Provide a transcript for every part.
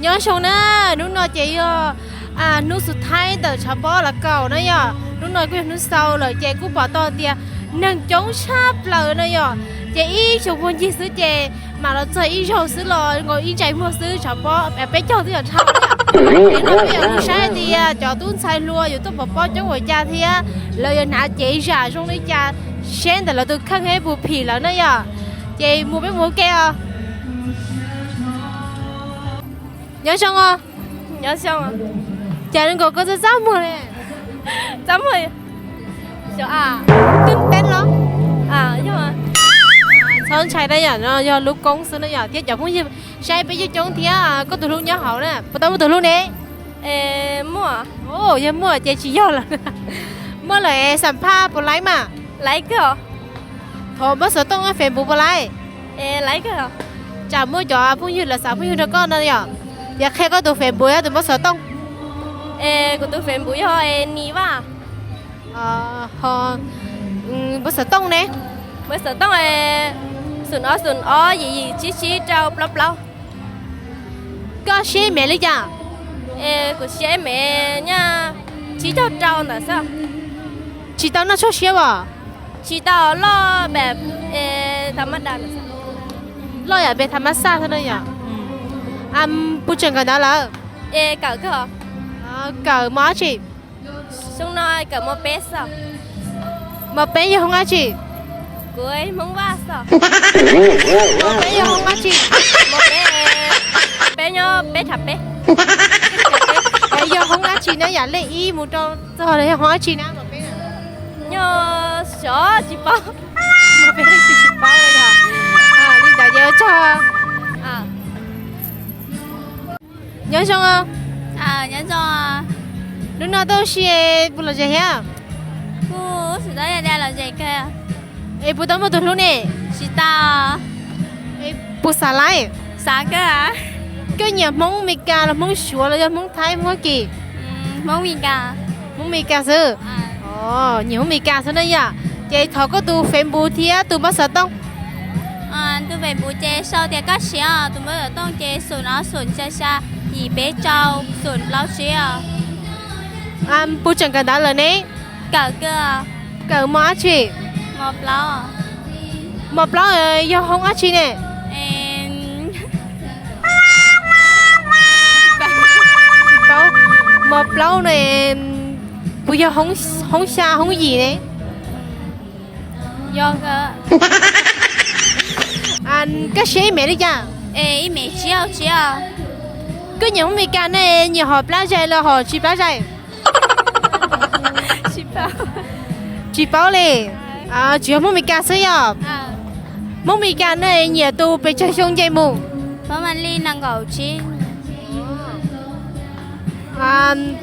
Nyob zoo na, hnub no ces yog hnub xub thaib ntawm tshav pob los kaum na yom. Hnub no kuj yog hnub xaus lawm ces kuj pom tau tias neeg coob tshaj plaws na yom. Ces ib xyoos phooj ywg xwb ces mam los txog ib zaug xwb los nkaus ib ntsais muag xwb tshav pob peb caug twb yog dhau na yom. Ces no peb yuav mus saib tias cov tub ntxhais hluas yuav tuaj pov pob coob ua cas thiab lawv yuav hnav cev zam zoo li cas, seb ntawm lawv tus kheej puas phim lawv na yom. Ces mus peb mus ua ke os. Nyob zoo os. Nyob zoo. Cas zoo nkaus koj txaj txaj muag li? Txaj muag. Xyov a. Twb teeb los? Txhob ntshai na yom, no yog lub koob xwb na yom, thiab cov phooj ywg saib peb coob coob thiab koj tus hlub nyob hauv na, puas tau muaj tus hlub ne? Muaj. Yog muaj ces tsis yog lawm. Muaj lawm es xam phaj puas laib mas? Laib kawg. Thov npawb xov tooj Facebook puas laib? Laib kawg. Tsam muaj cov phooj ywg lawv xav phooj ywg rau koj no yom, yog qhia koj tus Facebook thiab tus npawb xov tooj. Kuv tus Facebook yog Nis Vaj. Ho npawb xov tooj ne? Npawb xov tooj xoom ob xoom ob yim yim tsib tsib rau plaub plaub. Koj siab ib mev li cas? Kuv siab ib mev nyob tsib caug rau ntawd xwb. Tsis tau noj tshuaj siab os? Tsis tau, loj pem tham ma da, loj yam pem tham ma xaj xwb na yom. Puas tseem kawm ntawv lawm? Kawm kawm mos dab tsi? Xyoo no kawm mos peb xwb. Mos peb yog hoob dab tsi? Kuv Hmoob Vaj xwb. Mos peb yog hoob dab tsi? Mos peb, peb nyob peb tham peb. Yog hoob dab tsi na, yam lej ib mus rau txog yog hoob dab tsi na mos peb? Nyob xyov tsis paub. Mos peb tsis paub li ntawd ces ua tsaug. Nyob zoo. Nyob zoo. Hnub no tuaj ua si puas lom zem thiab? Kuj xav tias lom zem kawg. Es puas tau muaj tus hlub ne? Tsis tau. Puas xav laib? Xav kawg. Koj nyiam Hmoob Meskas los Hmoob Suav los yog Hmoob Thaib Hmoob Fab Kis? Hmoob Meskas. Hmoob Meskas xwb. Nyiam Hmoob Meskas xwb na yom. Ces thov koj tus Facebook thiab tus npawb xov tooj. Tus Facebook ces sau tias Koj Siav, tus npawb xov tooj ces xoom ob xoom xya xya yim peb rau xoom plaub tsib os. Puas tseem kawm ntawv lawm ne? Kawm kawg. Kawm mos dab tsi? Mos plaub. Mos plaub yog hoob dab tsi ne? Mos plaub no puas yog hoob xya hoob yim ne? Yog. Koj siab ib mev li cas? Ib mev tsib caug tsib os. Koj nyiam Hmoob Meskas ne, nyiam hom plab zais los hom tsis plab zais? Tsis paub li. Tsuas yog Hmoob Meskas xwb yom. Hmoob Meskas ne nyiam tus pes tsawg xyoo nce mus? Li nees nkaum tsib.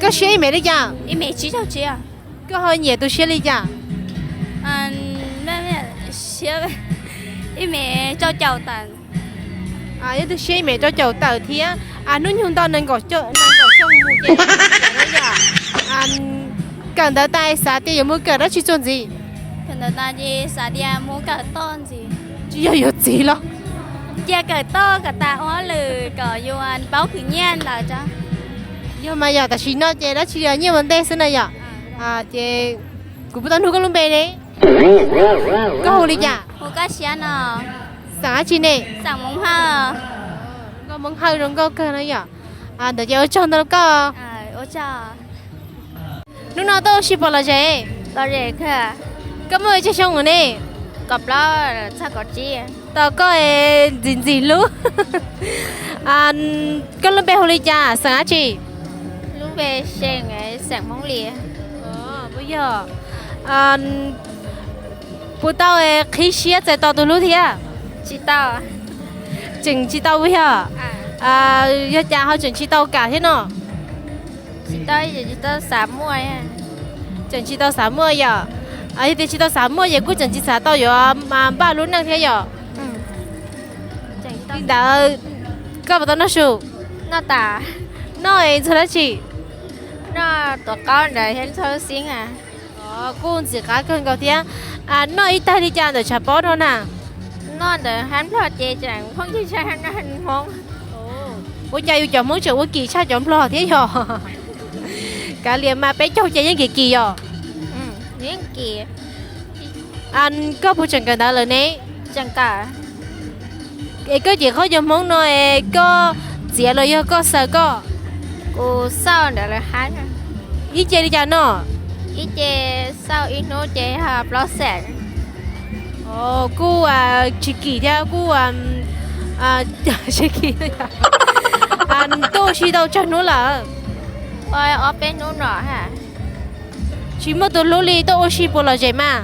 Koj siab ib mev li cas? Ib mev tsib caug tsib. Koj ho nyiam tus siab li cas? Ib mev rau caum tawm. Yog tus siab ib mev rau caum tawm thiab. Hnub nyoog nto nees nkaum xyoo mus ces kawm ntawv tas xav tias yuav mus kawm dab tsi txuas ntxiv? Kawm ntawv tas ces xav tias mus kawm toj ntxiv. Tsis yog yuav txiv los? Cia kawm toj kom tas ua hauj lwm kom yuav paub khwv nyiaj ntawd. Yog mas yom, tam sim no ces dab tsi nyiaj ua ntej xwb na yom. Ces kuv puas tau nug koj lub npe ne? Koj hu li cas? Hu Koj Siav no. Xeem dab tsi ne? Xeem Hmoob Hawj. Nkauj Hmoob Hawj zoo nkauj kawg na yom. Ntawd ces ua tsaug ntau koj. Hnub no tuaj ua si puas lom zem? Lom zem kawg. Koj muaj tsawg xyoo lawm ne? Kaum plaub txog kaum tsib. Tos koj ntxim ntxim hlub. Koj lub npe hu li cas, xeem dab tsi? Lub npe Seem, xeem Hmoob Lis. Puas yog, puas tau qhib siab txais tos tus hlub thiab? Tsis tau. Tseem tsis tau puas yog? Yog cas ho tseem tsis tau kam thiab no? Tsis tau, tsis tau xav muaj. Tseem tsis tau xav muaj yom? Yog tias tsis tau xav muaj ces kuj tseem tsis xav tau yuav npaj lub neej thiab yom? Li ntawd, koj puas tau noj su? Noj tas. Noj es ntxuag dab tsi? Noj tuav qaub ntawd thiab ntxuag lub xib a. Kuj ntxim qab kawg nkaus thiab. Noj ib tag li cas ntawm tshav pob no na? Noj ntawm hab nplog ces tseem phooj ywg tshaj noj hmoov. Ua cas yus cov Hmoob tseem ua kim tshaj cov Nplog thiab yog? Kav liam mas peb caug ces yeej kim kim yog. Koj puas tseem kawm ntawv lawm ne? Es koj cim qhov cov Hmoob no es koj txiav los yog koj xaws koj? Ib ce li cas no? Kuj tsis kim thiab kuj tsis kim, tuaj ua si tau tsawg hnub lawm? Tsis muaj tus hlub li, tuaj ua si puas lom zem mas?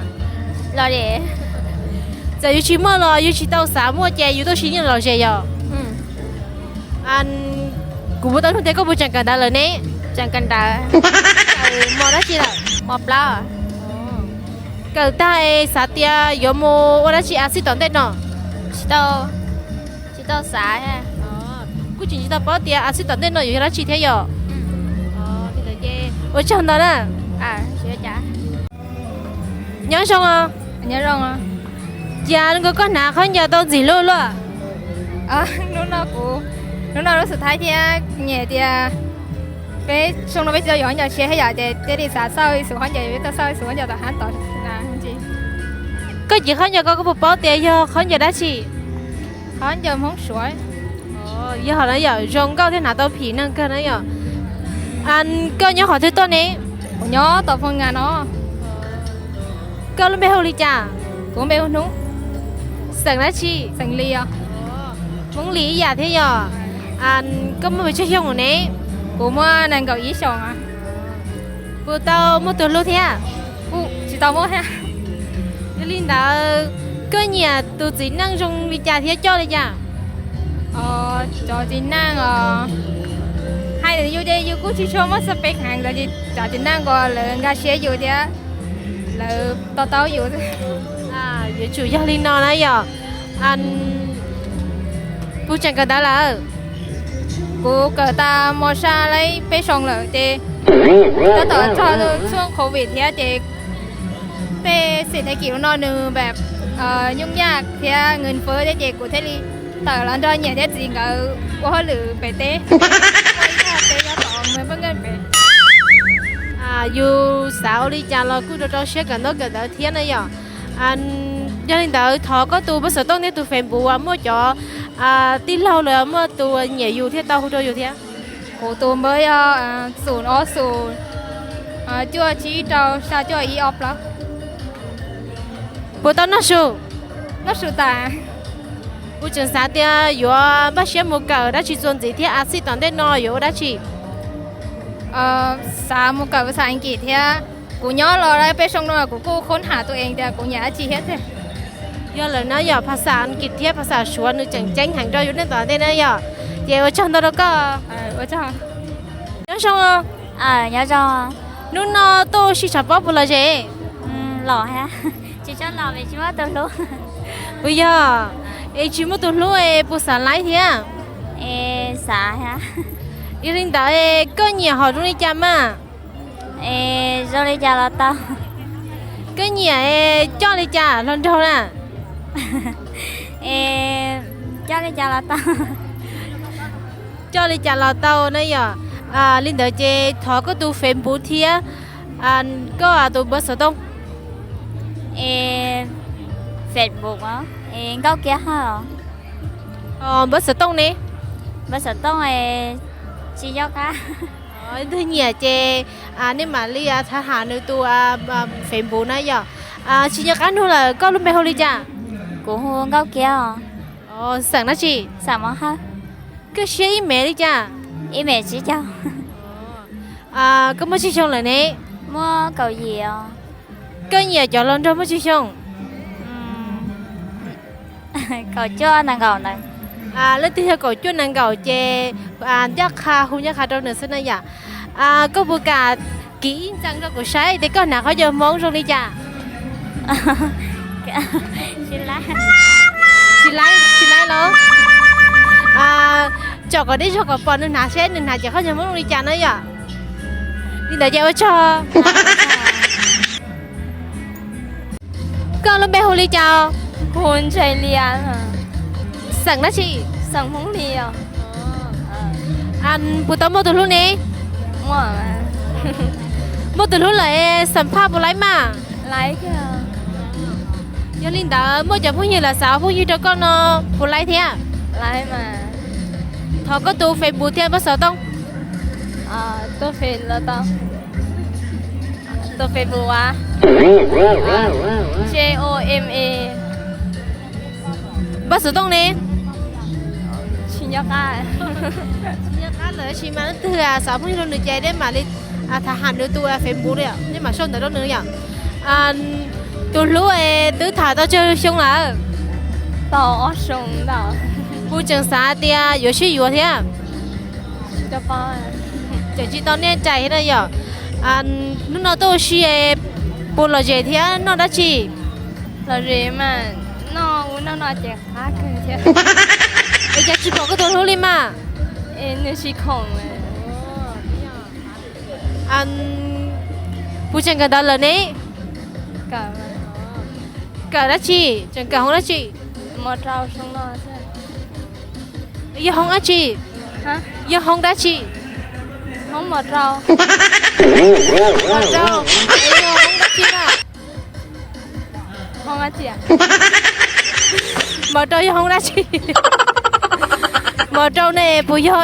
Txawm yus tsis muaj los yus tsis tau xav muaj ces yus tuaj ua si yeej lom zem yog? Kuv puas tau nug tias koj puas tseem kawm ntawv lawm ne? Mos dab tsi lawm? Kawm tag es xav tias yuav mus ua dab tsi a xij tom ntej no? Tsis tau xav. Kuj tseem tsis tau paub tias a xij tom ntej no yuav yog dab tsi thiab yog? Ua tsaug ntau na. Nyob zoo os. Cas koj hnav khaub ncaws tau ntxim hlub luaj? Hnub no lub xus thaib thiab nyiam tias peb xyoo no peb tsis tau yuav khaub ncaws tshiab thiab yom, ces thiaj li xav xauj ib xus khaub ncaws, peb tuaj xauj ib xus khaub ncaws tom hab tod. Koj cim khaub ncaws ko koj puas paub tias yog khaub ncaws dab tsi? Khaub ncaws Hmoob Suav. Yog na yom, zoo nkauj thiab hnav tau phim neeg kawg na yom. Koj nyob qhov twg tuaj ne? Kuv nyob tom Phoos Ngas no. Koj lub npe hu li cas? Kuv npe hu Hnub. Xeem dab tsi? Xeem Lis. Hmoob Lis ib yam thiab yog. Koj muaj pes tsawg xyoo ne? Kuv muaj nees nkaum ib xyoos. Puas tau muaj tus hlub thiab? Tsis tau muaj thiab. Yog li ntawd, koj nyiam tus txiv neej zoo li cas thiab coj li cas? Cov txiv neej os, hais tias yus ces yus kuj tsis tshua muaj xab peb heev, tab sis cov txiv neej uas lawv nkag siab yus thiab lawv to taub yus. Yuav tsum yog li no na yom. Puas tseem kawm ntawv lawm? Kuv kawm tas mos sa laib peb xyoo lawm ces tab tom txog tshuaj covid thiab ces tej xim thaj kim no nws npam nyuj yaj thiab nws fwb thiab ces kuv thiaj li tawm los nrog niam thiab txiv nkawd ua hauj lwm pem teb. Yus xav ua li cas los kuj rau rau siab kawm ntaub kawm ntawv thiab na yom. Yog li ntawd thov koj tus npawb xov tooj thiab tus Facebook uas muaj cov tij laug los muaj tus nyiam yus thiaj tau hu rau yus thiab. Kuv tus npawb yog xum ob xum cuaj tsib rau xya cuaj ib ob plaub. Puas tau noj su? Noj su tas. Kuv tseem xav tias yuav npaj siab mus kawm dab tsi txuas ntxiv thiab a xij tom ntej no yuav ua dab tsi? Xav mus kawm phas xas Askiv thiab. Kuv nyob los peb xyoo no kuv kuj khoob ham tus ees tias kuv nyiam dab tsi thiab tiag. Yog lawm na yom, phas xas Askiv thiab phas xas Suav nws tseem ceeb heev rau yus neej tom ntej na yom. Ces ua tsaug ntau rau koj. Nyob zoo. Nyob zoo. Hnub no tuaj ua si tshav pob puas lom zem? Los thiab, tsis tshua los vim tsis muaj tus hlub. Puas yog? Es tsis muaj tus hlub es puas xav laib thiab? Xav thiab. Yog li ntawd koj nyiam hom zoo li cas mas? Zoo li cas los tau. Koj nyiam coj li cas hluas nraug na? Coj li cas los tau. Coj li cas los tau na yom. Li ntawd ces thov koj tus Facebook thiab. Koj tus npawb xov tooj. Facebook Nkauj Kiab Hawj. Npawb xov tooj ne? Npawb xov tooj tsis nco qab. Leej twg nyiam ces nej mam li txhab ham nws tus Facebook na yom. Tsis nco qab nug lawm, koj lub npe hu li cas? Kuv hu Nkauj Kiab. Xeem dab tsi? Xeem Moob Hawj. Koj siab ib mev li cas? Ib mev tsib caug. Koj muaj tsawg xyoo lawm ne? Muaj kaum yim os. Koj nyiam cov hluas nraug muaj tsawg xyoo? Kaum cuaj nees nkaum ntawd. Leej twg yog kaum cuaj nees nkaum ces ncaj qha hu ncaj qha rau nws xwb na yom. Koj puas kam kiv ib ntxees rau kuv saib tias koj hnav qhov ncauj Hmoob zoo li cas? Tsis laib, tsis laib los? Tsom kom deb zog kom pom nws hnav seb nws hnav cov qhov ncauj Hmoob zoo li cas na yom. Li ntawd ces ua tsaug. Koj lub npe hu li cas? Hu Ntse Lia. Xeem dab tsi? Xeem Hmoob Lis. Puas tau muaj tus hlub ne? Muaj tus hlub lawm xam phaj puas laib mas? Yog li ntawd muaj cov phooj ywg lawv xav ua phooj ywg rau koj no puas laib thiab? Thov koj tus Facebook thiab npawb xov tooj. Tus Facebook as, J O M A. Npawb xov tooj ne? Tsis nco qab, tsis nco qab lawm, tab sis mas leej twg xav phooj ywg rau nws ces nej mam li tham ham nws tus Facebook li, nej mam sau ntawv rau nws yom. Tus hlub es twb tham tau tsawg xyoo lawm? Tau ob xyoo ntau. Puas tseem xav tias yuav sib yuav thiab? Tseem tsis tau nej cais thiab na yom. Hnub no tuaj ua si puas lom zem thiab noj dab tsi? Lom zem mas, noj ua noj no ces qab kawg thiab. Es cas tsis pom koj tus hlub li mas? Nws tsis khoom. Puas tseem kawm ntawv lawm ne? Kawm dab tsi? Tseem kawm hoob dab tsi? Yog hoob dab tsi? Yog hoob dab tsi? Hoob mos rau. Mos rau. Yog hoob dab tsi na? Mos rau yog hoob dab tsi? Mos rau ne puas yog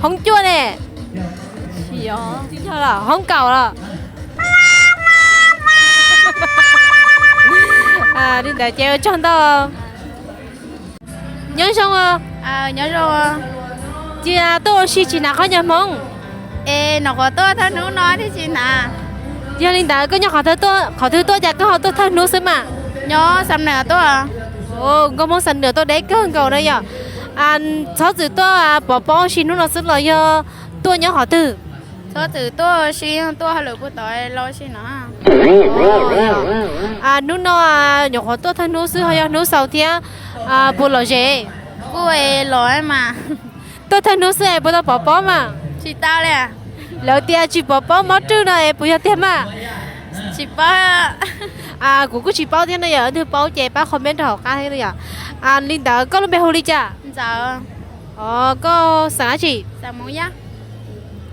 hoob cuaj ne? Tsis yog, hoob kaum los? Li ntawd ces ua tsaug ntau. Nyob zoo. Nyob zoo. Cia tuaj ua si tsis hnav qhov nyuag hmoob. Es nyuam qhuav tuaj thawj hnub no thiaj tsis hnav. Yog li ntawd koj nyob qhov twg tuaj, qhov twg tuaj cas koj ho tuaj thawj hnub xwb mas? Nyob Xam Nuam tuaj. Nkauj hmoob Xam Nuam tuaj deb kawg nkaus na yom. Txhob txwm tuaj pov pob ua si hnub no xwb los yog tuaj nyob qhov twg? Txhob txwm tuaj ua si, tuaj hauj lwm puag tod los ua si no. Hnub no nyuam qhuav tuaj thawj hnub xwb ho yog hnub xaus thiab, puas lom zem? Kuj los mas. Tuaj thawj hnub xwb es puas tau pov pob mas? Tsis tau li. Lawv tias tsis pov pob mob rwj no es puas yog tiag mas? Tsis paub. Kuv kuj tsis paub thiab no yom, leej twg paub ces pab comment rau hauv qab thiab no yom. Li ntawd koj lub npe hu li cas? Ntxawm. Koj xeem dab tsi?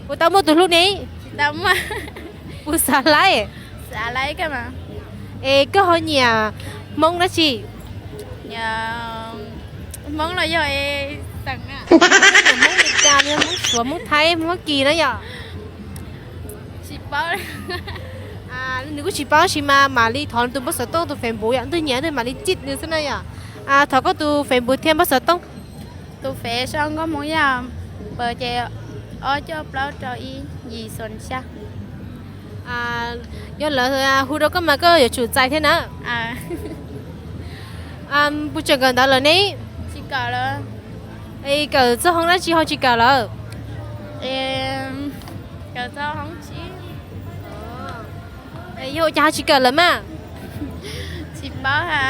Puas tau muaj tus hlub ne? Puas xav laib? Es koj ho nyiam hmoob dab tsi? Hmoob los yog xeem, Hmoob Meskas, Hmoob Suav, Hmoob Thaib, Hmoob Fab Kis na yom? Nws kuj tsis paub tab sis mas mam li thov tus npawb xov tooj tus Facebook yom, leej twg nyiam leej twg mam li cit nws xwb na yom. Thov koj tus Facebook thiab npawb xov tooj. Tus Fev sau Nkauj Hmoob Yaj, npawb ces ob cuaj plaub rau ib yim xoom xya. Yog lawv hu rau koj mas koj yuav tsum txais thiab na. Puas tseem kawm ntawv lawm ne? Tsis kawm lawm. Es kawm txoj hoob dab tsi ho tsis kawm lawm? Kawm txoj hoob tsib. Yog ua cas ho tsis kawm lawm mas? Tsis paub ha.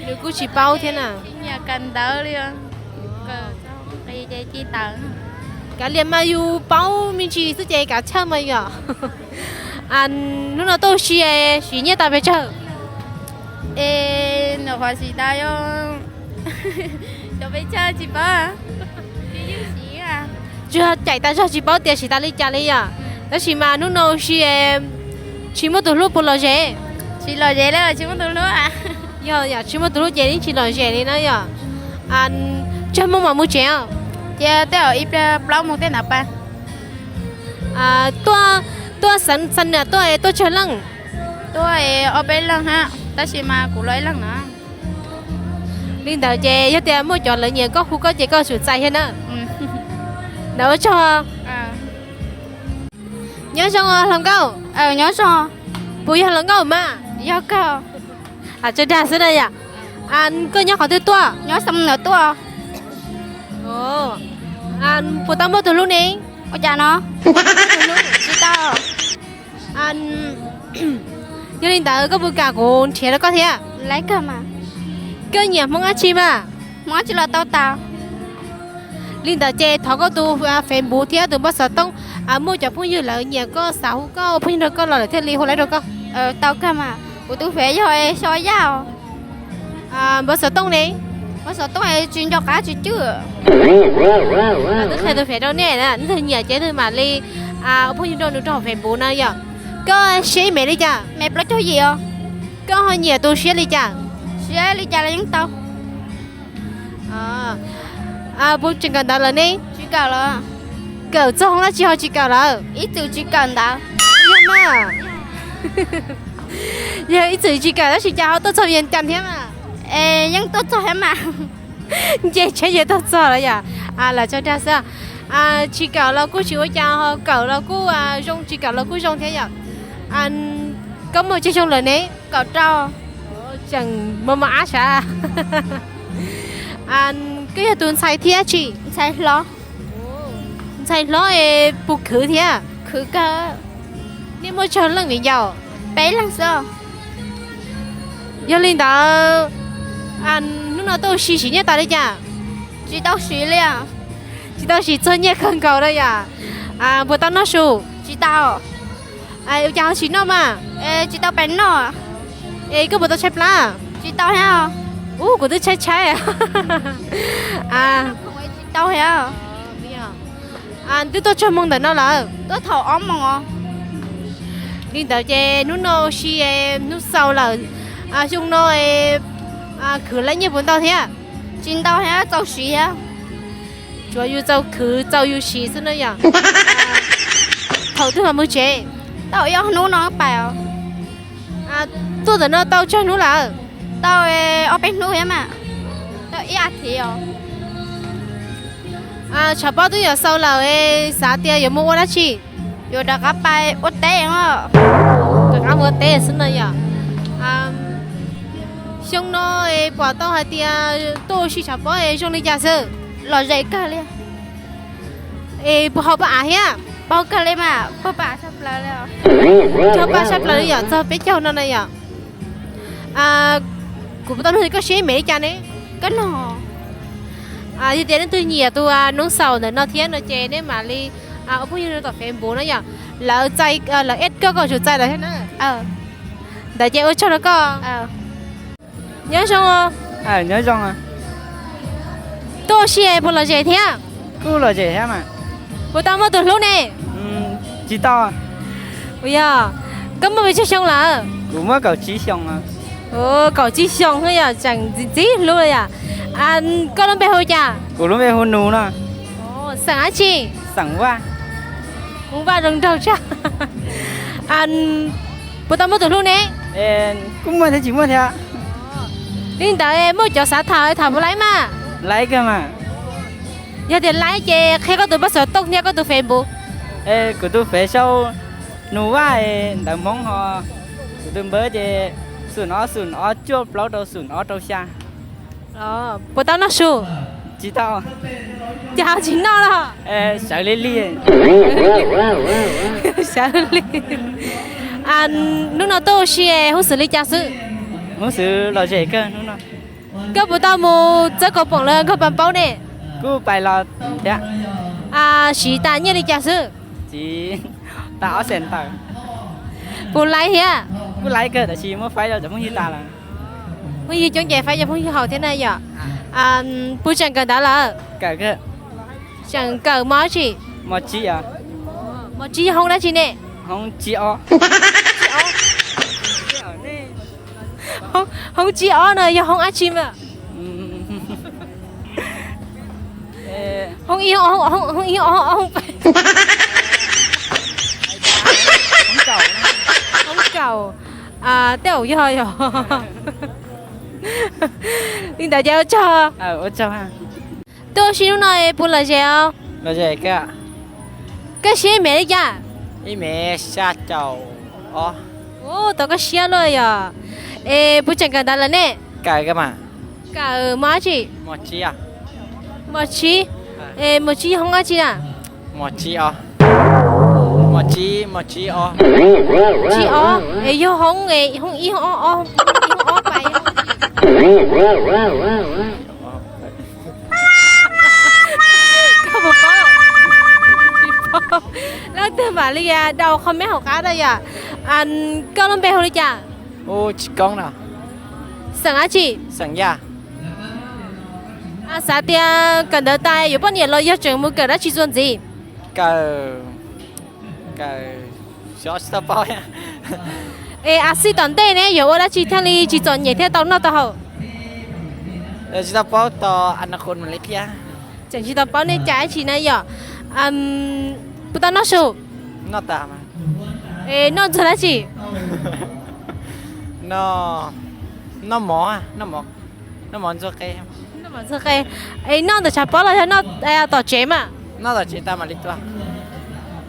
Nws kuj tsis paub thiab na. Tsis nyiam kawm ntawv li. Kawm txoj hoob qis ces ci tawm. Kav liam mas yus paub me ntsis xwb ces kav chawj mas yom. Hnub no tuaj ua si, siv nyiaj tau pes tsawg? Es nyuam qhuav siv tau cov pes tsawg tsis paub. Tsuas caim tas zog tsis paub tias siv tas li cas li yom. Tab sis mas hnub no ua si tsis muaj tus hlub puas lom zem? Tsis lom zem li, tsis muaj tus hlub. Yog yam tsis muaj tus hlub ces yeej tsis lom zem li na yom. Tsawg hmo mam mus tsev os? Cia tej zaum ib pliag plaub moos tej ntawd pais. Tuaj, tuaj xa niam tuaj es tuaj tsawg leej? Tuaj es ob peb leeg hab, tab sis mas kuv los ib leeg na. Li ntawd ces yog tias muaj cov lawv nyiam koj hu koj ces koj tsum txais thiab na. Ntawd ua tsaug. Nyob zoo hluas nkauj. Nyob zoo. Puas yog hluas nkauj mas? Yog kawg. Tsawg dag xwb na yom. Koj nyob qhov twg tuaj? Nyob Xam Nuam tuaj. Puas tau muaj tus hlub ne? Ua cas no? Tsis tau. Yog li ntawd koj puas kam kuv nrhiav rau koj thiab? Koj nyiam Hmoob dab tsi mas? Hmoob dab tsi los tau tas. Li ntawd ces thov koj tus Facebook thiab tus npawb xov tooj, muaj cov phooj ywg lawv nyiam koj xav hu koj ua phooj ywg rau koj los lawv thiaj li hu laib rau koj. Tau kawg mas, kuv tus Fev yog Xyo Yaj. Npawb xov tooj ne? Pab xov tooj tsis nco qab tsis cwj. Twb qhia tus fev rau nej, nej twg nyiam ces twg mam li ua phooj ywg rau nws rau hauv Facebook no yom. Koj siab ib mev li cas? Mev plaub caug yim os. Koj ho nyiam tus siab li cas? Siab li cas los yeej tau. Puas tseem kawm ntawv lawm ne? Tsis kawm lawm. Kawm txog hoob dab tsi ho tsis kawm lawm? Ib txwm tsis kawm ntawv. Yog mas. Yog ib txwm tsis kawm tab sis cas ho tuaj txog Vias Cas thiab mas? Es yeej tuaj txog thiab mas. Nce tsheb ces tuaj txog lawm yom. Lam tso dag xwb. Tsis kawm los kuj tsis ua cas, ho kawm los kuj zoo, tsis kawm los kuj zoo thiab yom. Koj muaj tsawg xyoo lawm ne? Kaum rau. Tseem mos mos ab sav. Koj yog tus ntxhais thiab tsis? Ntxhais hlob. Ntxhais hlob es puas khwv thiab? Khwv kawg. Nej muaj tsawg leej viv ncaus? Peb leeg xwb. Yog li ntawd, hnub no tuaj ua si siv nyiaj tas li cas? Tsis tau siv li. Tsis tau siv, txog nyiaj kawg nkaus na yom. Puas tau noj su? Tsis tau. Ua cas ho tsis noj mas? Tsis tau pais noj. Es koj puas tau tshaib plab? Tsis tau thiab. Ub, kuv twb tshaib tshaib. Tsis tau thiab. Twb tuaj tsawg moos ntawm no lawm? Tuaj thaum ob moos os. Li ntawd ces hnub no ua si, hnub xaus lawm, xyoo no khwv lawv nyiaj puas ntau thiab? Tsis ntau thiab, txaus siv thiab. Tsuav yus txaus khwv txaus yus siv xwb na yom. Thaum twg mam mus tsev? Tau ib ob hnub no pais os. Tuaj ntawm no tau tsawg hnub lawm? Tau ob peb hnub thiab mas. Tau ib as thiv os. Tshav pob twb yuav xaus lawm, xav tias yuav mus ua dab tsi? Yuav rov qab pais ua teb. Rov qab ua teb xwb no yom. Xyoo no pom tau hais tias tuaj ua si tshav pob zoo li cas xwb? Lom zem kawg li. Es puas haus paj av thiab? Haus kawg li mas, haus paj av tshaj plaws li. Haus paj av tshaj plaws li yom, txog peb caug no na yom. Kuv puas tau nug koj siab ib mev li cas ne? Koj nug. Yog tias leej twg nyiam tus noob xaus ntawm no thiab no ces nej mam li ua phooj ywg rau tom Facebook no yom. Lawv txais, lawv add koj, koj tsum txais lawv thiab na. Ntawd ces ua tsaug rau koj. Nyob zoo. Nyob zoo. Tuaj ua si puas lom zem thiab? Kuj lom zem thiab mas. Puas tau muaj tus hlub ne? Tsis tau. Puas yog? Koj muaj pes tsawg xyoo lawm? Kuv muaj kaum tsib xyoo. Kaum tsib xyoo yog tseem ntxim ntxim hlub li yom. Koj lub npe hu cas? Kuv lub npe hu Nus no. Xeem dab tsi? Xeem Vaj. Hmoob Vaj zoo nraug tshaj. Puas tau muaj tus hlub ne? Kuj muaj thiab tsis muaj thiab. Li ntawd muaj cov xav tham tham puas laib mas? Laib kawg mas. Yog tias laib ces qhia koj tus pab xov tooj thiab koj tus Facebook. Kuv tus Fev sau Nus Vaj ntawv Hmoob ho, kuv tus npawb ces xoom ob xoom ob cuaj plaub rau xoom ob rau xya. Puas tau noj su? Tsis tau. Cas ho tsis noj los? Sawv li li. Sawv li. Hnub no tuaj ua si huv xwm li cas xwb? Huv xwm lom zem kawg hnub no. Koj puas tau mus txawb kaus poom los nkag pas paub ne? Kuj pais los thiab. Siv tas nyiaj li cas xwb? Siv tas ob xees tawm. Puas laib thiab? Kuj laib kawg tab sis muab faib rau cov phooj ywg tas lawm. Phooj ywg coob ces faib cov phooj ywg haus thiab na yom. Puas tseem kawm ntawv lawm? Kawm kawg. Tseem kawm mos dab tsi? Mos tsib os. Mos tsib yog hoob dab tsi ne? Hoob tsib ob. Hoob tsib ob no yog hoob dab tsi mas? Hoob ib, hoob ib, hoob peb. Hoob kaum. Tej zaum yog yog. Li ntawd ces ua tsaug. Tuaj ua si hnub no puas lom zem os? Koj siab ib mev li cas? Ib mev xya caum ob. Ua tau koj siab luaj yom. Es puas tseem kawm ntawv lawm ne? Kawm mos dab tsi? Mos tsib. Mos tsib, mos tsib yog hoob dab tsi na? Mos tsib os. Mos tsib, mos tsib os. Tsib os, es yog hoob, hoob ib, hoob ob, hoob ib, hoob ob pais. Koj puas paub? Tsis paub. Leej twg mam li daus comment hauv qab na yom. Koj lub npe hu li cas? Hu Tsis Koob no. Xeem dab tsi? Xeem Yaj. Xav tias kawm ntawv tas yuav poj niam los yog tseem mus kawm dab tsi txuas ntxiv? Kawm, kawm, xyov tsis tau paub. Es a xij tom ntej ne yuav ua dab tsi thiaj li tsis txom nyem thiaj tau noj tau haus? Tsis tau paub, tos a no qhov mam li qhia. Tseem tsis tau paub nej cai dab tsi na yom. Puas tau noj su? Noj tas. Es noj ntxuag dab tsi? Noj, noj mov, noj mov ntxuag qe. Noj mov ntxuag qe. Es noj ntawm tshav pob los yog noj tom tsev mas? Noj tom tsev tas mam li tua.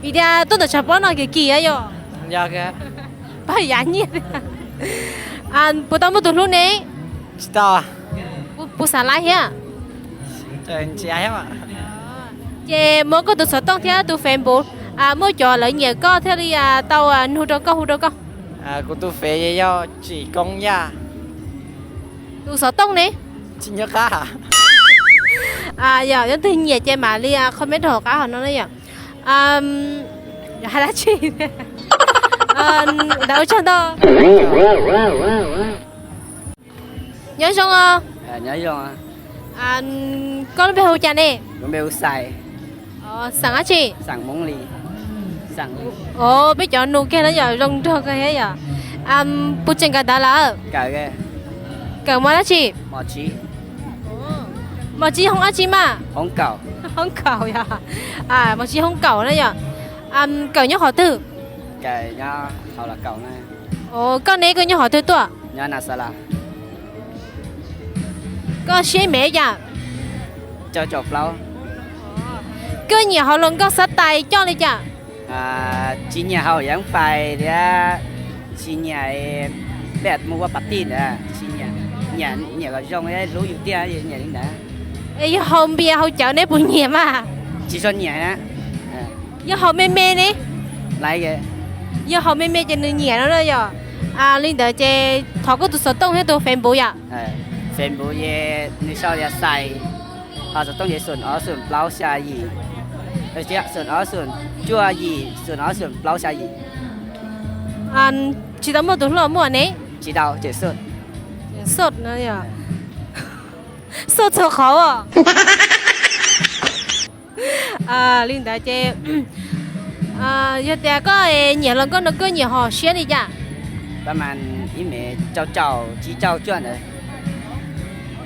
Vim tias tuaj ntawm tshav pob no kim kim yom. Pab yav nyiaj. Puas tau muaj tus hlub ne? Tsis tau. Puas xav laiv thiab? Ces muab koj tus xov tooj thiab tus Facebook, muaj cov lawv nyiam koj thiaj li tau nug rau koj, hu rau koj. Kuv tus fev yog Tsim Koob Yaj. Tus xov tooj ne? Tsis nyob qab. Yog leej twg nyiam ces mam li comment rau hauv qab hauv no na yom. Hais dab tsi? Ntawd ua tsaug ntau. Nyob zoo os. Koj lub npe hu cas ne? Xeem dab tsi? Peb cov nus kiag na yom, zoo nraug kawg thiab yom. Puas tseem kawm ntawv lawm? Kawm mos dab tsi? Mos tsis hoob dab tsi mas? Hoob kaum yom. Mos tsis hoob kaum na yom. Kawm nyob qhov twg? Koj ne koj nyob qhov twg tuaj? Koj siab ib mev li cas? Koj nyiam hauv los nkauj xab tais coj li cas? Tsis nyiam haus yeeb fais thiab tsis nyiam peb mus ua pas tij ntawd, tsis nyiam, nyiam kom zoo hlub yus tiag nyiam li ntawd. Es yog haus npias haus cawv neb puas nyiam mas? Tsis tshua nyiam. Yog haus me me ne? Yog haus me me ces nws nyiam no na yom. Li ntawd ces thov koj tus xov tooj thiab tus Facebook yom. Facebook ces nws sau tias Xais, ho xov tooj ces xoom ob xoom plaub xya yim, xoom ob xoom cuaj yim, xoom ob xoom plaub xya yim. Tsis tau muaj tus hluas muaj ne? Tsis tau, tseem xoj. Xoj no yom. Xoj txhua qhov. Li ntawd ces yog tias koj nyiam los nkauj no koj nyiam hom siab li cas? Pab mas ib mev rau caum tsib caug cuaj ntawd.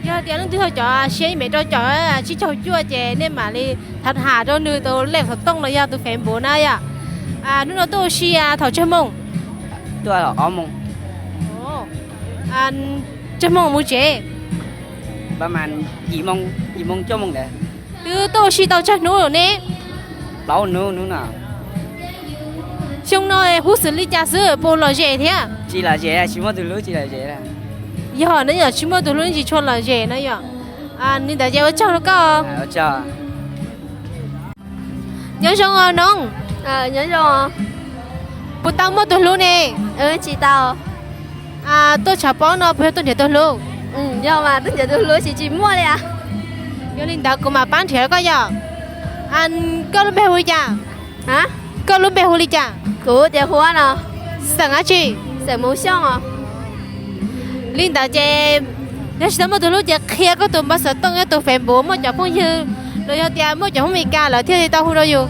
Yog tias leej twg yog cov siab ib mev rau caum tsib caug cuaj ces nej mam li tham tham rau nws tus lej xov tooj los yog tus Facebook na yom. Hnub no tuaj ua si thaum tsawg moos? Tuaj ob moos. Tsawg moos mus tsev? Pab mas yim moos, yim moos cuaj moos ntawd. Twb tuaj ua si tau tsawg hnub lawm ne? Plaub hnub hnub no. Xyoo no huv xwm li cas xwb puas lom zem thiab? Tsis lom zem, tsis muaj tus hlub tsis lom zem. Yog ne yom, tsis muaj tus hlub tsis tshua lom zem na yom. Li ntawd ces ua tsaug rau koj. Nyob zoo os noog. Puas tau muaj tus hlub ne? Tsis tau. Tuaj tshav pob no puas yog tuaj nrhiav tus hlub? Yog mas, tuaj nrhiav tus hlub tsis tsis muaj li. Yog li ntawd kuv mam pab nrhiav rau koj yom. Koj lub npe hu li cas? Koj lub npe hu li cas? Kuv tias Huab no. Xeem dab tsi? Xeem Hmoob Xyooj os. Li ntawd ces yog tsis tau muaj tus hlub ces qhia koj tus npawb xov tooj thiab tus Facebook, muaj cov phooj ywg los yog tias muaj cov Hmoob Mes Kas lawv thiaj li tau hu rau yus.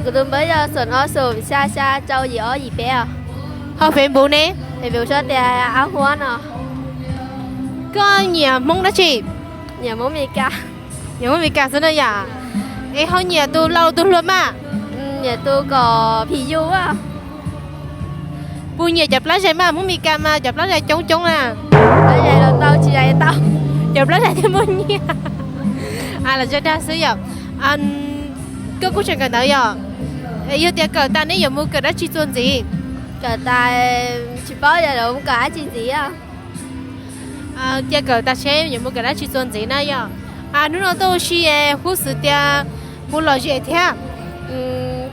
Kuv tus npawb yog xoom ob xoom xya xya rau yim ob yim peb os. Ho Facebook ne? Facebook sau tias Ab Huab no. Koj nyiam Hmoob dab tsi? Nyiam Hmoob Mes Kas. Nyiam Hmoob Mes Kas xwb na yom. Es ho nyiam tus laus tus hluas mas? Nyiam tus kom phim yus. Puas nyiam cov plab zais mas? Hmoob Mes Kas mas cov plab zais coob coob na. Cov plab zais thiaj muaj nyiaj. Los zaj dag xwb yom. Koj kuj tseem kawm ntawv yom? Yog tias kawm tas neb yuav mus kawm dab tsi txuas ntxiv? Kawm tas tsis paub yuav mus kawm dab tsi ntxiv. Cia kawm tas seb yuav mus kawm dab tsi txuas ntxiv na yom. Hnub no tuaj ua si huv xwm tias puas lom zem thiab?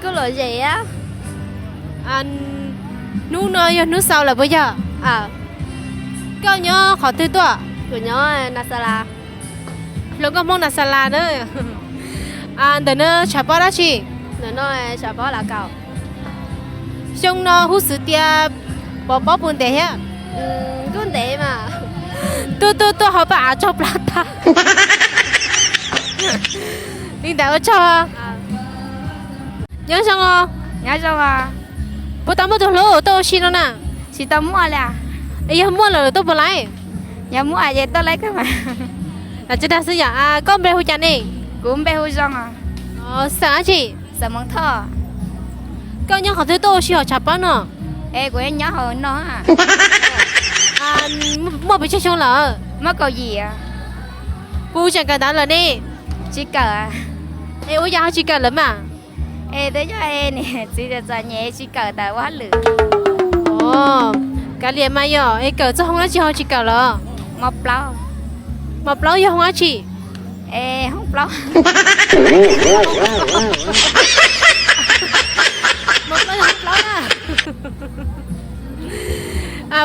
Kuj lom zem. Hnub no yog hnub xaus lawm puas yog? Koj nyob qhov twg tuaj? Kuv nyob Nas Xas Las. Hluas nkauj Hmoob Nas Xas Las na. Ntawm no tshav pob dab tsi? Ntawm no tshav pob Lav Kaum. Xyoo no huv xwm tias pov pob puas ntev thiab? Kuj ntev mas. Tuaj tuaj tuaj, ho paj av tsaug plab tag. Li ntawd ua tsaug. Nyob zoo os. Nyob zoo os. Puas tau muaj tus hlub tuaj ua si no na? Tsis tau muaj li. Yog muaj lawm tuaj puas laib? Yog muaj ces tuaj laib kawg mas. Tsis dag xwb yom. Koj npe hu cas ne? Kuv npe hu Zoo. Xeem dab tsi? Xeem Moos Thoj. Koj nyob qhov twg tuaj ua si hauv tshav pob no? Es kuv nyob hauv no. Muaj pes tsawg xyoo lawm? Muaj kaum yim. Puas tseem kawm ntawv lawm ne? Tsis kawm. Es ua cas ho tsis kawm lawm mas? Es twb yog niam txiv txom nyem tsis kawm tawm ua hauj lwm. Kav liam mas yog es kawm txog hoob dab tsi ho tsis kawm lawm? Mos plaub. Mos plaub yog hoob dab tsi? Es hoob plaub. Mos plaub yog hoob plaub na.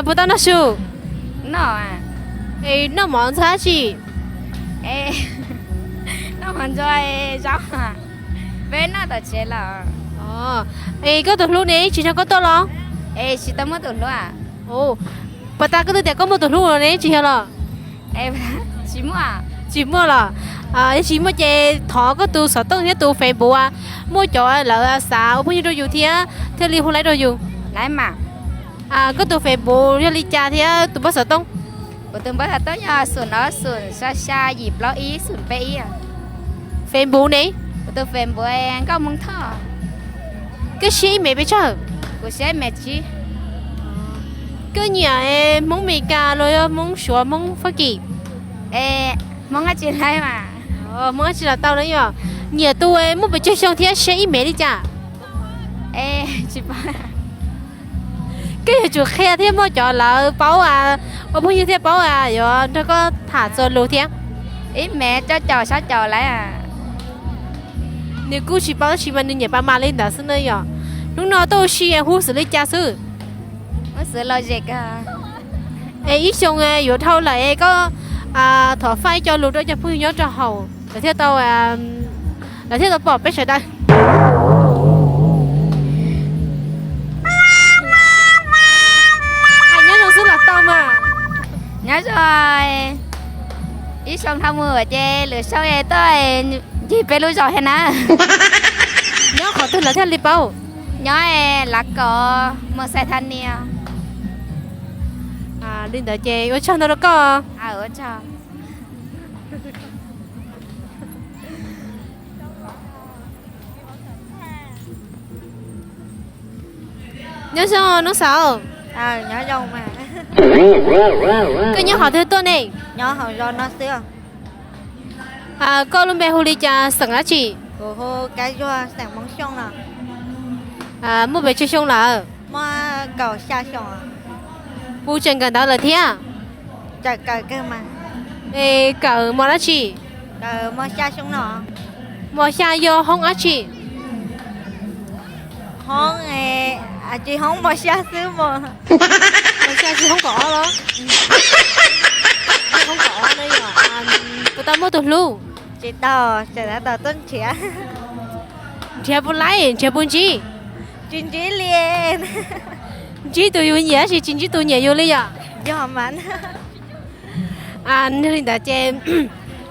Puas tau noj su? Noj. Es noj mov ntxuag dab tsi? Noj mov ntxuag zaub. Peb noj tom tsev los. Es koj tus hlub ne tsis nrog koj tuaj los? Es tsis tau muaj tus hlub. Puas tas koj twb tias koj muaj tus hlub ne tsis yog los? Tsis muaj. Tsis muaj los? Yog tsis muaj ces thov koj tus xov tooj thiab tus Facebook, muaj cov lawv xav ua phooj ywg rau yus thiab thiaj li hu laib rau yus. Koj tus Facebook yog li cas thiab tus npawb xov tooj? Kuv tus npawb xov tooj yog xoom ob xoom xya xya yim plaub ib xoom peb ib. Facebook ne? Kuv tus Facebook Nkauj Hmoob Thoj. Koj siab ib mev pes tsawg? Kuv siab ib mev tsib. Koj nyiam Hmoob Amelikas los yog Hmoob Suav, Hmoob Fab Kis? Hmoob dab tsi los mas. Hmoob dab tsi los tau na yom. Nyiam tus muaj pes tsawg xyoo thiab siab ib mev li cas? Koj yuav tsum qhia thiab muaj cov lawv paub, ua phooj ywg thiaj paub yuav nrog koj tham txuas lus thiab. Ib mev cuaj caum sab caum lawm. Nws kuj tsis paub dab tsi mas nws nyiam pa mas li ntawd xwb na yom. Hnub no tuaj ua si hu xwm li cas xwb? Es ib xyoo yuav dhau lawm es koj thov faj ib co lus rau cov phooj ywg nyob rau hauv lawv thiaj tau, lawv thiaj tau pom peb sawv daws. Nyob zoo xwb los tau mas. Nyob zoo. Ib xyoo dhau mus ces lwm xyoo tuaj ncig peb lub zos thiab na. Nyob qhov twg lawv thiaj li paub? Nyob Lav Kaum, Moos Xais Thas Nias. Li ntawd ces ua tsaug ntau rau koj. Nyob zoo noob xav. Koj nyob qhov twg tuaj ne? Nyob hauv zos no xwb. Koj lub npe hu li cas, xeem dab tsi? Kuv hu Kab Zuag, xeem Hmoob Xyooj no. Muaj pes tsawg xyoo lawm? Muaj kaum xya xyoo. Puas tseem kawm ntawv lawm thiab? Tseem kawm kawg mas. Es kawm mos dab tsi? Kawm mos xya xyoo no. Mos xya yog hoob dab tsi? Hoob, tsis hoob mos xya xwb mos. Mos xya tsis hoob kaum ob los? Hoob kaum ob no yog. Puas tau muaj tus hlub? Tsis tau, tseem tab tom tuaj nrhiav. Nrhiav puas laib, nrhiav puas ntsib? Tsis ntsib li. Ntsib tus yus nyiam tab sis tsis ntsib tus nyiam yus li yom? Yog mas. Yog li ntawd ces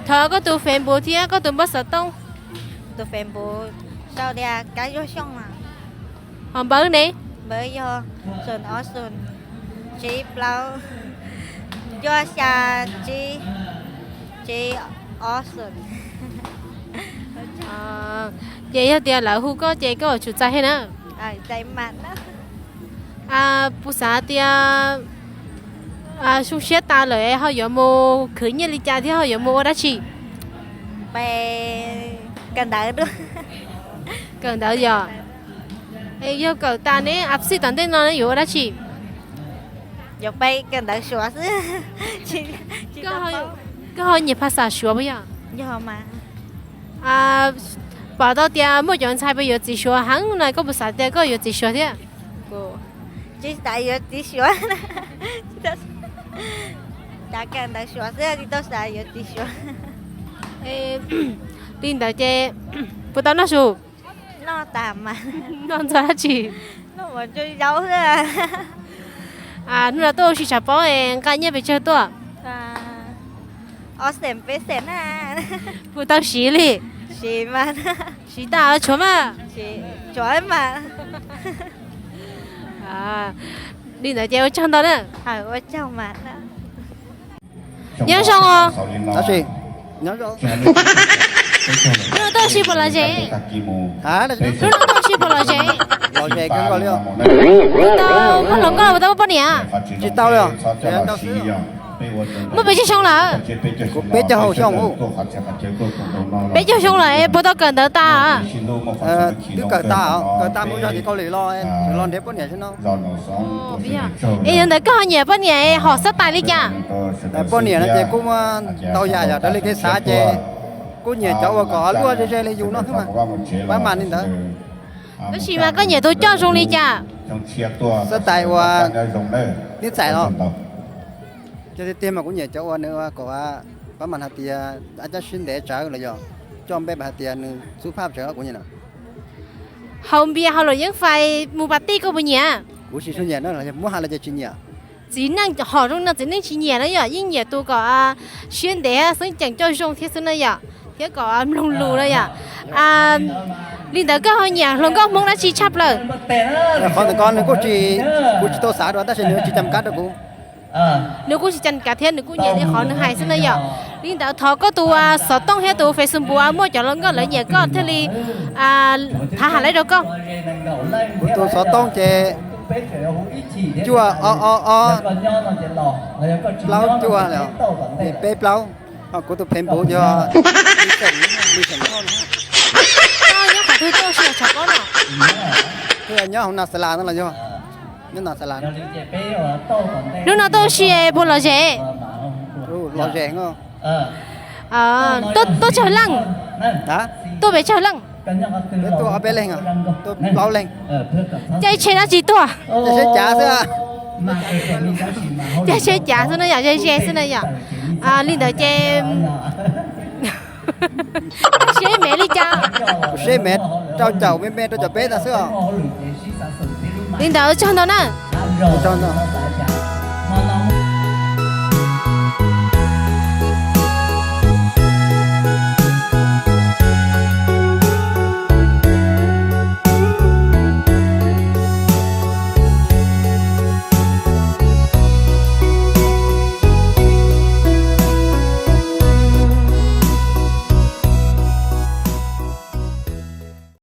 thov koj tus Facebook thiab koj tus npawb xov tooj. Tus Facebook sau tias Kab Zuag Xyooj. Ho npawb ne? Npawb yog xoom ob xoom tsib plaub cuaj xya tsib tsib ob xoom. Ces yog tias lawv hu koj ces koj yuav tsum txais thiab na. Puas xav tias xyoo siab tas lawm ho yuav mus khwv nyiaj li cas thiab ho yuav mus ua dab tsi? Kawm ntawv yog. Yog kawm tas ne, ab xij tom ntej no yuav ua dab tsi? Yuav pib kawm ntawv suav xwb. Koj ho nyiam phas xas suav puas yog? Yog mas. Pom tau tias muaj cov ntxhais puas yuav txiv suav heev no, koj puas xav tias koj yuav txiv suav thiab? Tsis xav yuav txiv suav. Xav kawm ntawv suav xwb, tsis tau xav yuav txiv suav. Li ntawd ces puas tau noj su? Noj tas mas. Noj ntxuag dab tsi? Noj mov cuj zaub xwb. Hnub no tuaj ua si tshav pob, nqa nyiaj pes tsawg tuaj? Ob xees peb xees na. Puas tau siv li? Siv mas. Siv tas tshuav mas. Tshuav mas. Li ntawd ces ua tsaug ntau na. Ua tsaug mas. Nyob zoo os. Hnub no tuaj ua si puas lom zem? Hnub no tuaj ua si puas lom zem? Lom zem kawg nkaus li. Puas tau muaj hluas nkauj los puas tau muaj poj niam? Tsis tau li. Muaj pes tsawg xyoo lawm? Kuv peb caug hauv xyoo. Peb caug xyoo lawm es puas tau kawm ntawv tas? Twb kawm tas, kawm tas mus zog tim Kaus Lim los, los nrhiav poj niam xwb no. Es yog ntawd koj ho nyiam poj niam hom xab tais li cas? Poj niam no ces kuj muaj ntau yam yom, raws li kev xav ces kuj nyiam cov uas kom luaj ze ze li yus no xwb mas, pab mam li ntawd. Tab sis mas koj nyiam tus coj zoo li cas? Xab tais uas tib txais los? Cov tiag tiag mas kuv nyiam cov uas nws kom pab mam hais tias a cab siab ntev tsawv los yog coj npe hais tias nws xub phaj tsawv kuv nyiam na. Haus npias haus luam yeeb fais mus pas tij koj puas nyiam? Kuv tsis tshua nyiam na, muab hais los ces tsis nyiam. Txiv neej hom zoo no txiv neej tsis nyiam na yom, yeej nyiam tus kom siab ntev xeeb ceem coj zoo thiab xwb na yom, thiab kom mloog lus na yom. Li ntawd koj ho nyiam hluas nkauj Hmoob dab tsi tshaj plaws? Qhov ntawd ko nws kuj tsis, kuv tsis tau xav dua tab sis nws tsis cam kab rau kuv. Nws kuj tsis cam kab thiab nws kuj nyiam li qhov nws hais xwb na yom. Li ntawd thov koj tus xov tooj thiab tus Facebook muaj cov hluas nkauj lawv nyiam koj thiaj li thav ham lawv rau koj. Kuv tus xov tooj ces cuaj ob ob ob plaub cuaj peb plaub. Ho kuv tus Facebook yog nyob qhov twg tuaj ua si Tshav Pob no? Nyob hauv Nas Xas Las no los yog nyob Nas Xas Las. Hnub no tuaj ua si puas lom zem? Lom zem. Tuaj tsawg leej? Tuaj pes tsawg leej? Peb tuaj ob peb leeg, tuaj plaub leeg. Caij tsheb dab tsi tuaj? Caij tsheb cav xwb. Caij tsheb cav xwb na yom, ze ze xwb na yom. Li ntawd ces siab me li cas? Siab me rau caum me me rau caum peb tag xwb os. Li ntawd tsaug ntau na. Tsaug ntau.